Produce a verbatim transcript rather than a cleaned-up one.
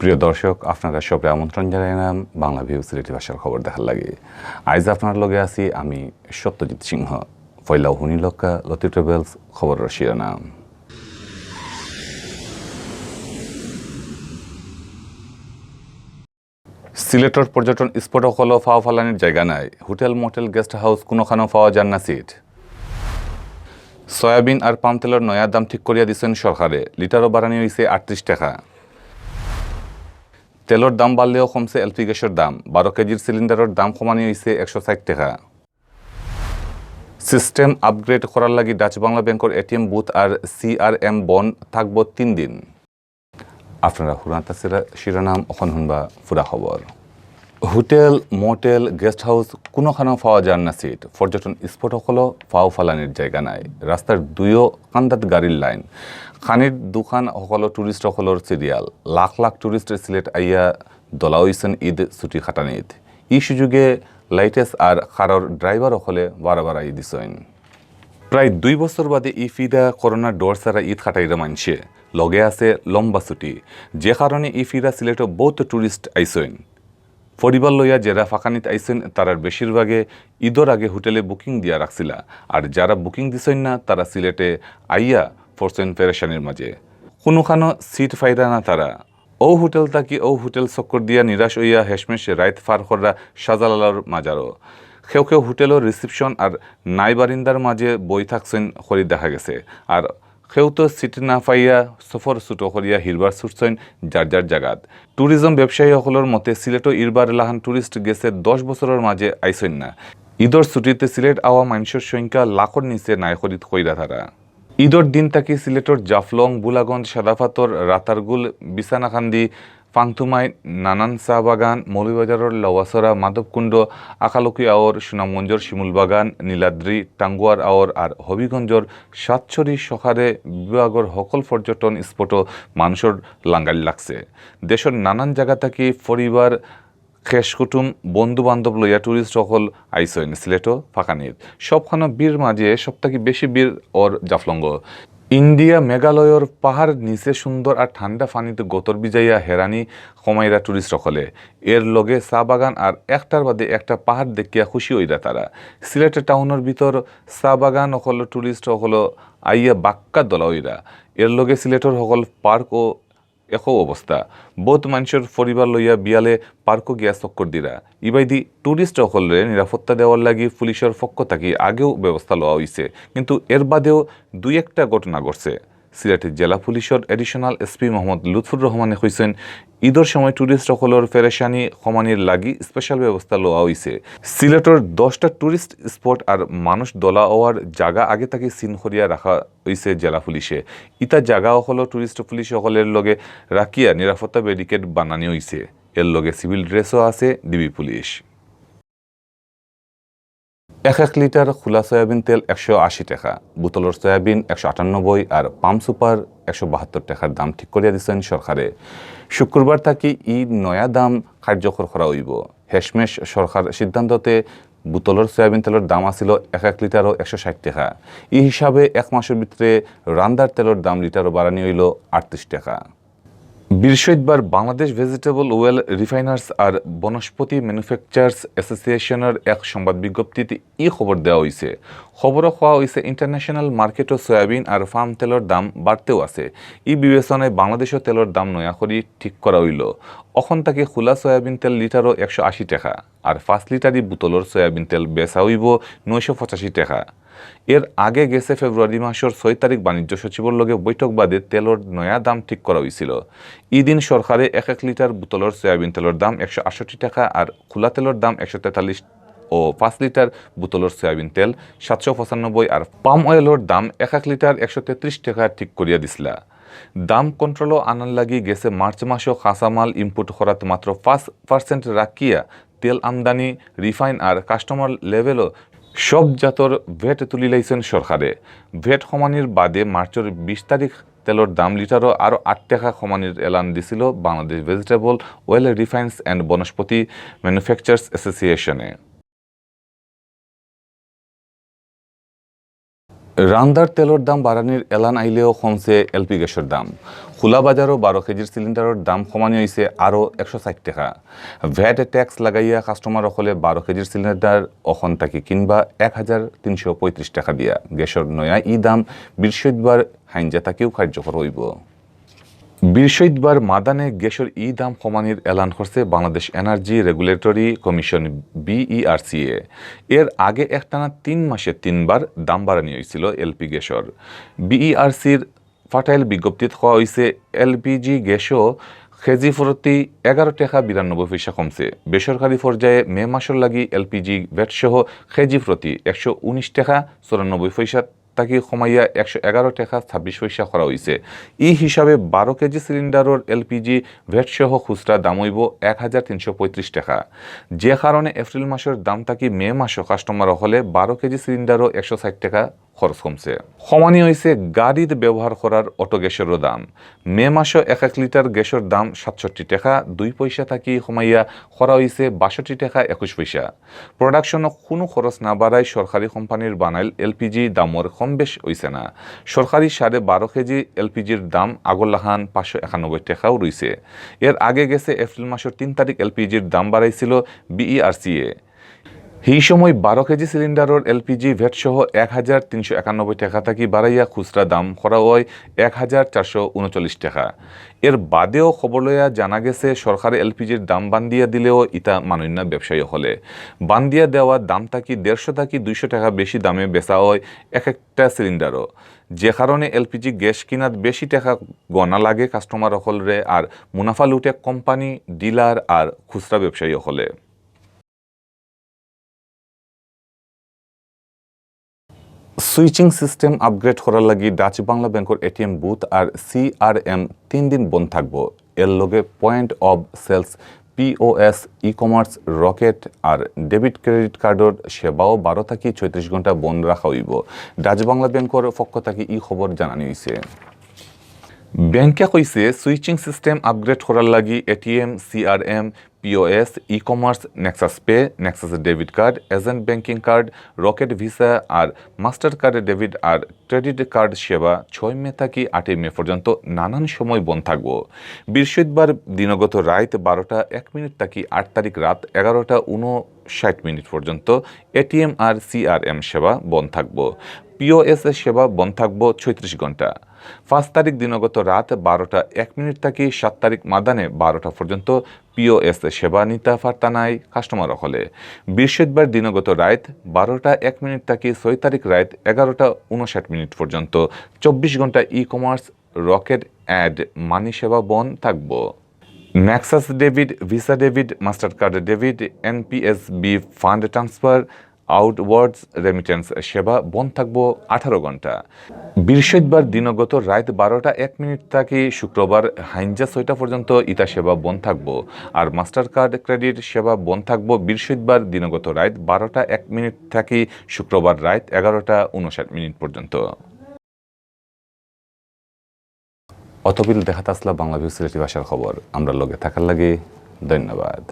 প্রিয় দর্শক, আপনারা সবরে আমন্ত্রণ জানাইলাম বাংলা ভিউ সিলেটি ভাষার খবর দেখার লাগি। আইজ আপনার লগে আছি আমি সত্যজিৎ সিংহ। পয়লাউ হুনিলউক্কা লতি ট্রাভেলস খবরর শিরোনাম। সিলেটর পর্যটন স্পট অকলো ফাও ফালানির জায়গা নাই। হোটেল, মোটেল, গেস্ট হাউস কুনোখানো পাওয়া যার না সিট। সয়াবিন আর পাম তেলর নয়া দাম ঠিক করিয়া দিছইন সরকারে, লিটারও বাড়ানি অইছে আটত্রিশ টেকা। তেলর দাম বাড়লেও কমছে এলপি গ্যাসর দাম, বারো কেজির সিলিন্ডারর দাম কমানি অইছে একশো ষাইট টেকা। সিস্টেম আপগ্রেড করার লাগি ডাচ বাংলা ব্যাংকর এটিএম বুথ আর সিআরএম বন থাকবো তিন দিন। আপনারা হুনাত আছিলা শিরোনাম, অখন হুনবা পুরা খবর। হোটেল, মোটেল, গেস্ট হাউস কুনোখানো পাওয়া যার না সিট। পর্যটন স্পট অকলো ফাও ফালানির জায়গা নাই। রাস্তার দুইও কান্দাত গাড়ির লাইন। খানির দোকান অকলো টুরিস্ট অকলর সিরিয়াল। লাখ লাখ টুরিস্ট সিলেট আইয়া দলা অইছইন ঈদ ছুটি কাটানিত। ই সুযোগে লাইটেস আর কারর ড্রাইভার অকলে বাড়া বাড়াই দিছইন। প্রায় দুই বছর বাদে ই ফিদা করোনার ডর ছাড়া ঈদ কাটাইরা মানষে। লগে আছে লম্বা ছুটি, যে কারণে ই ফিদা সিলেটো বউত টুরিস্ট আইছইন। পরিবার লইয়া যেরা ফাকানিত আইছইন, তারার বেশিরভাগে ঈদর আগে হোটেলে বুকিং দিয়া রাখছিলা, আর যারা বুকিং দিছইন না, তারা সিলেটে আইয়া পড়ছইন পেরেশানির মাঝে। কুনোখানো সিট পাইরা না তারা। অউ হোটেল থাকি অউ হোটেল চক্কর দিয়া নিরাশ অইয়া হেশমেশ রাইত পার কররা শাহজালালর মাজারও। কেউ কেউ হোটেলর রিসেপশন আর নাই বারিন্দার মাঝে বই থাকছইন করি দেখা গেছে। আর কেউ তো সিট না পাইয়া সফর ছুটো করিয়া হিরবার ছুটছইন যার যার জাগাত। ট্যুরিজম ব্যবসায়ী অকলর মতে সিলেটো ইরবার লাখান টুরিস্ট গেছে দশ বছরর মাঝে আইছইন না। ঈদর ছুটিতে সিলেট আওয়া মানষর সংখ্যা লাখর নিচে নাই করি কইরা তারা। ঈদর দিন থাকি সিলেটর জাফলং, ভোলাগঞ্জ, সাদাপাথর, রাতারগুল, বিছনাকান্দি, পাংথুমাই, নানান চা বাগান, মৌলভীবাজারর লাউয়াছড়া, মাধবকুণ্ড, আকালুকি আওর, সুনামগঞ্জর শিমুলবাগান, নীলাদ্রি, টাঙ্গুয়ার আওর আর হবিগঞ্জর সাতছড়ি সকারে বিভাগর হকল পর্যটন স্পটও মানষর লাঙ্গাইল লাগছে। দেশর নানান জাগা থাকি পরিবার, খেশ কুটুম, বন্ধু বান্ধব লইয়া টুরিস্ট অকল আইছইন সিলেটো ফাকানিত। সবখানো ভিড় মাঝে সব থাকি বেশি ভিড় অর জাফলংগো। ইন্ডিয়া মেঘালয়র পাহাড় নিচে সুন্দর আর ঠান্ডা পানিতে গতর ভিজাইয়া হেরানি কমাইরা টুরিস্ট অকলে। এর লগে চা বাগান আর একটার বাদে একটা পাহাড় দেখিয়া খুশি অইরা তারা। সিলেট টাউনর ভিতর চা বাগান অকল টুরিস্ট অকল আইয়া বাক্কা দলা অইরা। এর লগে সিলেটর হকল পার্কও একো অবস্থা। বউত মানষর পরিবার লইয়া বিয়ালে পার্কো গিয়া চক্কর দিরা। ইবায়দি টুরিস্ট অকলরে নিরাপত্তা দেওয়ার লাগি পুলিশর পক্ষ থাকি আগেও ব্যবস্থা লওয়া অইছে, কিন্তু এর বাদেও দুই একটা ঘটনা ঘটছে। সিলেট জেলা পুলিশর অ্যাডিশনাল এসপি মোহাম্মদ লুৎফুর রহমানে কইছইন, ঈদর সময় টুরিস্ট অকলর পেরেশানি কমানির লাগি স্পেশাল ব্যবস্থা লওয়া অইছে। সিলেটর দশটা টুরিস্ট স্পট আর মানুষ দলা অওয়ার জাগা আগে থাকি সিন করিয়া রাখা অইছে জেলা পুলিশে। ইতা জাগা অকলো টুরিস্ট পুলিশ অকলর লগে রাখিয়া নিরাপত্তা ব্যারিকেড বানানি অইছে। এর লগে সিভিল ড্রেসও আছে ডিবি পুলিশ। এক এক লিটার খোলা সয়াবিন তেল একশো আশি টেকা, বোতলর সয়াবিন একশো আটানব্বই আর পাম সুপার একশো বাহাত্তর টেকার দাম ঠিক করিয়া দিছইন সরকারে। শুক্রবার থাকি ই নয়া দাম কার্যকর করা অইবো। হেশমেশ সরকার সিদ্ধান্ততে বোতলর সয়াবিন তেলর দাম আছিল এক এক লিটারও একশো ষাইট টেকা। ই হিসাবে এক মাসর ভিতরে রান্দার তেলর দাম লিটারও বাড়ানি অইলো আটত্রিশ টেকা। বৃহস্পতিবার বাংলাদেশ ভেজিটেবল অয়েল রিফাইনার্স আর বনস্পতি ম্যানুফ্যাকচারার্স অ্যাসোসিয়েশনর এক সংবাদ বিজ্ঞপ্তিত ই খবর দেওয়া অইছে। খবরো কওয়া অইছে, ইন্টারন্যাশনাল মার্কেটো সয়াবিন আর পাম তেলর দাম বাড়তেউ আছে। ই বিবেচনায় বাংলাদেশও তেলর দাম নয়া করি ঠিক করা অইলো। অখন থাকি খোলা সয়াবিন তেল লিটারও একশো আশি টেকা। আর পাঁচ লিটারি বোতলর সয়াবিন তেল বেচা অইবো নয়শো পঁচাশি টেকা। এর আগে গেছে ফেব্রুয়ারি মাসর ছয় তারিখ বাণিজ্য সচিবর লগে বৈঠক বাদে তেলর নয়া দাম ঠিক করা অইছিল। ইদিন সরকারে এক এক লিটার বোতলর সয়াবিন তেলর দাম একশো আটষট্টি টেকা আর খোলা তেলর দাম একশো তেতাল্লিশ ও পাঁচ লিটার বোতলর সয়াবিন তেল সাতশো পঁচানব্বই আর পাম অয়েলর দাম এক এক লিটার একশো তেত্রিশ টেকা ঠিক করিয়া দিছলা। দাম কন্ট্রোলো আনার লাগি গেছে মার্চ মাসও কাঁচামাল ইম্পোর্ট করাত মাত্র পাঁচ পার্সেন্ট রাখিয়া তেল আমদানি, রিফাইন আর কাস্টমার লেভেলও সব জাতর ভ্যাট তুলিলাইছইন সরকারে। ভ্যাট কমানির বাদে মার্চর বিশ তারিখ তেলর দাম লিটারও আরও আট টেকা কমানির এলান দিছিল Bangladesh vegetable oil refiners and বনস্পতি ম্যানুফ্যাকচারার্স অ্যাসোসিয়েশনে। রান্দার তেলর দাম বাড়ানির এলান আইলেও কমছে এলপি গ্যাসর দাম। খোলা বাজারো বারো কেজির সিলিন্ডারর দাম কমানি অইছে আরও একশো ষাইট টেকা। ভ্যাট ট্যাক্স লাগাইয়া কাস্টমার অকলে বারো কেজির সিলিন্ডার অখন থাকি কিনবা এক হাজার তিনশো পঁয়ত্রিশ টেকা দিয়া। গ্যাসর নয়া ই দাম বৃহস্পতিবার হাইঞ্জা থাকিউ কার্যকর অইবো। বৃহস্পতিবার মাদানে গ্যাসর ই দাম কমানির এলান করছে বাংলাদেশ এনার্জি রেগুলেটরি কমিশন, বিইআরসিএ। এর আগে একটানা তিন মাসে তিনবার দাম বাড়ানি অইছিল এলপি গ্যাসর। বিইআরসির ফাটাইল বিজ্ঞপ্তিত কওয়া অইছে, এলপিজি গ্যাসও কেজি প্রতি এগারো টেকা বিরানব্বই পয়সা কমছে। বেসরকারি পর্যায়ে মে মাসর লাগি এলপিজি ভ্যাট সহ কেজি প্রতি একশো উনিশ টেকা চুরানব্বই পয়সা থাকি কমাইয়া একশো এগারো টেকা ছাব্বিশ পয়সা করা অইছে। ই হিসাবে বারো কেজি সিলিন্ডারর এলপিজি ভ্যাট সহ খুচরা দাম অইবো এক হাজার তিনশো পঁয়ত্রিশ টেকা। যে কারণে এপ্রিল মাসর দাম থাকি মে মাসো কাস্টমার অকলে বারো কেজি সিলিন্ডারও একশো ষাইট টেকা খরচ কমছে। কমানি অইছে গাড়িত ব্যবহার করার অটো গ্যাসরও দাম। মে মাসো এক এক লিটার গ্যাসর দাম সাতষট্টি টেকা দুই পয়সা থাকি কমাইয়া করা অইছে বাষট্টি টেকা একুশ পয়সা। প্রোডাকশনো কুনু খরচ না বাড়ায় সরকারি কোম্পানির বানাইল এলপিজি দামর কম বেশ অইছে না। সরকারি সাড়ে বারো কেজি এলপিজির দাম আগর লাখান পাঁচশো একানব্বই টেকাউ রইছে। এর আগে গেছে এপ্রিল মাসর তিন তারিখ এলপিজির দাম বাড়াইছিল বিইআরসিএ। সেই সময় বারো কেজি সিলিন্ডারর এলপিজি ভ্যাট সহ এক হাজার তিনশো একানব্বই টেকা থাকি বাড়াইয়া খুচরা দাম করা অয় এক হাজার চারশো উনচল্লিশ টেকা। এর বাদেও খবর লইয়া জানা গেছে, সরকারে এলপিজির দাম বান্দিয়া দিলেও ইতা মানইন না ব্যবসায়ী অকলে। বান্দিয়া দেওয়া দাম থাকি দেড়শো থাকি দুইশো টেকা বেশি দামে বেচা অয় এক একটা সিলিন্ডারও, যে কারণে এলপিজি গ্যাস কিনাত বেশি টেকা গনা লাগে কাস্টমার অকলরে, আর মুনাফা লুটে কোম্পানি, ডিলার আর খুচরা ব্যবসায়ী অকলে। সুইচিং সিস্টেম আপগ্রেড করার লাগি ডাচ বাংলা ব্যাংকর এটিএম বুথ আর সিআরএম তিন দিন বন্ধ থাকবো। এর লগে point of sales, P O S, e-commerce, Rocket আর ডেবিট ক্রেডিট কার্ডর সেবাও বারো থাকি ছয়ত্রিশ ঘন্টা বন্ধ রাখা অইবো। ডাচ বাংলা ব্যাংকর পক্ষ থাকি ই খবর জানানি অইছে। ব্যাংকে কইছে, সুইচিং সিস্টেম আপগ্রেড করার লাগি ATM, CRM, POS, e-commerce, Nexus pay, Nexus debit card, agent banking card, Rocket Visa আর মাস্টার কার্ড ডেবিট আর ক্রেডিট কার্ড সেবা ছয় মে থাকি আটই মে পর্যন্ত নানান সময় বন্ধ থাকবো। বৃহস্পতিবার দিনগত রাইত বারোটা এক মিনিট থাকি আট তারিখ রাত এগারোটা ঊনষাট মিনিট পর্যন্ত এটিএম আর সিআরএম সেবা বন্ধ থাকবো। পিওএস সেবা বন্ধ থাকবো ছয়ত্রিশ ঘন্টা। পাঁচ তারিখ দিনগত রাত বারোটা এক মিনিট থাকি সাত তারিখ মাদানে বারোটা পর্যন্ত পিওএস সেবা নিতা পারতা নায় কাস্টমার অকলে। বৃহস্পতিবার দিনগত রাইত বারোটা এক মিনিট থাকি ছয় তারিখ রাইত এগারোটা ঊনষাট মিনিট পর্যন্ত চব্বিশ ঘন্টা ই-কমার্স, রকেট অ্যাড মানি সেবা বন্ধ থাকবো। Nexus debit, visa debit, master card debit, NPSB fund transfer, outwards remittance সেবা বন্ধ থাকবো আঠারো ঘন্টা। বৃহস্পতিবার দিনগত রাইত বারোটা এক মিনিট থাকি শুক্রবার হাইঞ্জা ছয়টা পর্যন্ত ইতা সেবা বন্ধ থাকবো। আর মাস্টার কার্ড ক্রেডিট সেবা বন্ধ থাকবো বৃহস্পতিবার দিনগত রাইত বারোটা এক মিনিট থাকি শুক্রবার রাইত এগারোটা ঊনষাট মিনিট পর্যন্ত। অতবিল দেখাত আসলা বাংলা ভিউ সিলেটি ভাষার খবর। আমরার লগে থাকার লাগি ধন্যবাদ।